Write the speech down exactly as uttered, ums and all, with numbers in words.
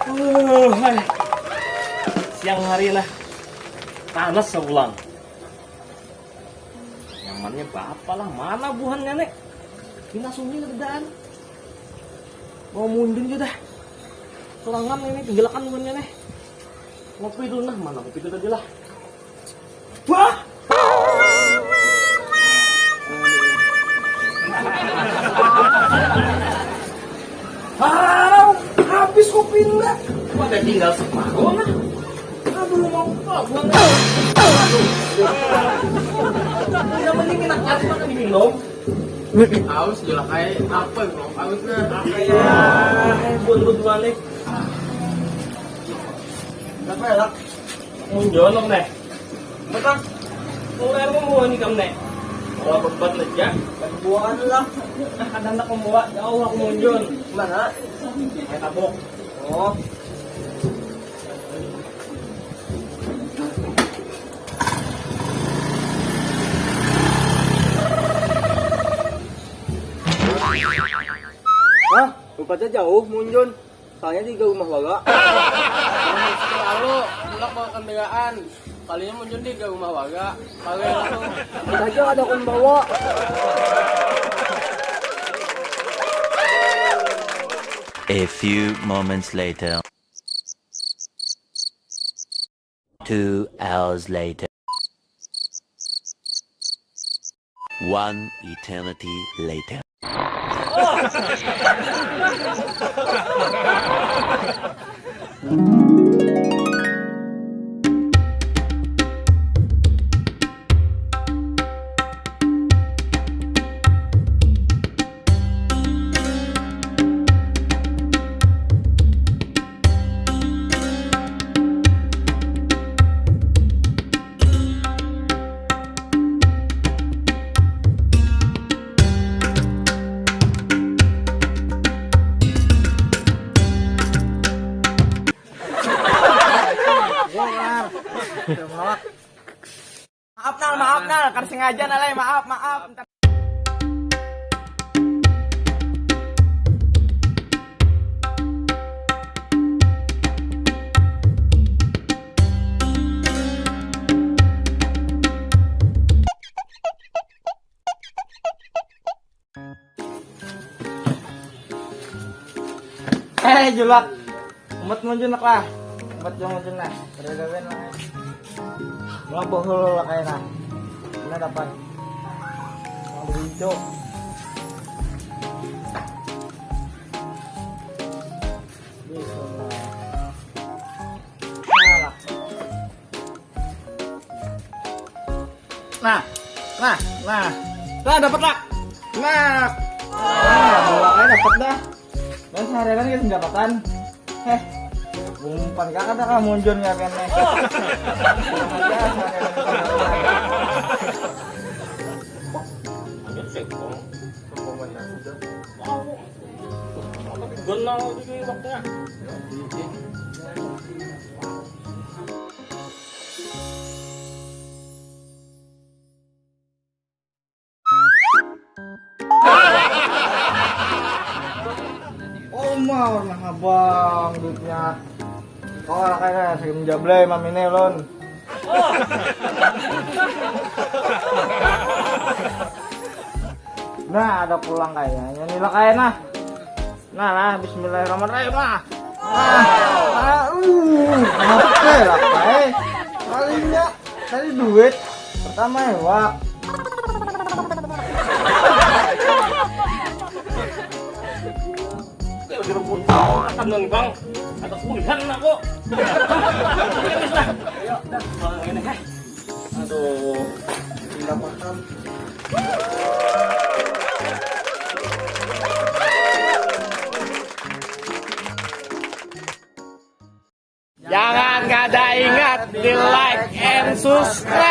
Uh, hai. Siang hari nah, panas sabulan. Nyamannya baapa lah, mana buhannya nih? Pina sunyi lah bedaan. Mau mundur juga dah. Kelangan ini, tinggalakan buhannya nih. Ngopi dulu nah, mana ngopi dulu aja lah. Wah. Hau, habis kopi ndak? Ada tinggal separuh nah. Aduh, mau apa buang? Aduh. Udah mending enak aja makan diminum. Haus jelas kayak apa bro? Haus nah. Ya, buat buat balik. Kenapa ya, Lak? Munjolok nih. Betul. Mulai mau buah nih kamu nih. Kalau bebat aja. Buahan lah. Nah, kadang tak membawa. Ya Allah, aku munjol. Mana? Kayak tabok. Oh. Hah? Rupanya jauh, Munjun. Soalnya di rumah waga. Lalu, mulak bawa kendaraan. Kalinya Munjun di rumah waga. Kalian langsung. Saja ada kon bawa. A few moments later. Two hours later. One eternity later. Maaf nal, maaf nal, kada sengaja nalai, maaf, maaf. Eh, julak. Umat munjun lah. Umat jong munjun lah. Kada gawian lah. Lah bohol lah kayak nah. Ini dapat. Mau berinco. Bismillah. Nah, nah, nah. Nah, dapat lah. Nah. Nah, bola kayak dapat dah. Dan seharian kita pendapatan. Eh, umpan kakak ada kamu Jun ya kan nih. Lanjut sih, Bang. Wow. Tapi benar juga waktunya. Oh, mau nah abang duitnya. Oh, lah kayak saya menjablay mam ini lon. Nah, ada pulang kayaknya. Ini lah kayak nah. Nah, nah, bismillahirrahmanirrahim lah. Ah, ah, uh, apa lah, eh? Palingnya tadi duit pertama ya, Wak. Akan nang bang, ada kulihan aku. Ya wis lah. Ayo, dah, kalau ini, eh. Aduh, pindah makan. Jangan kada ingat di like and subscribe.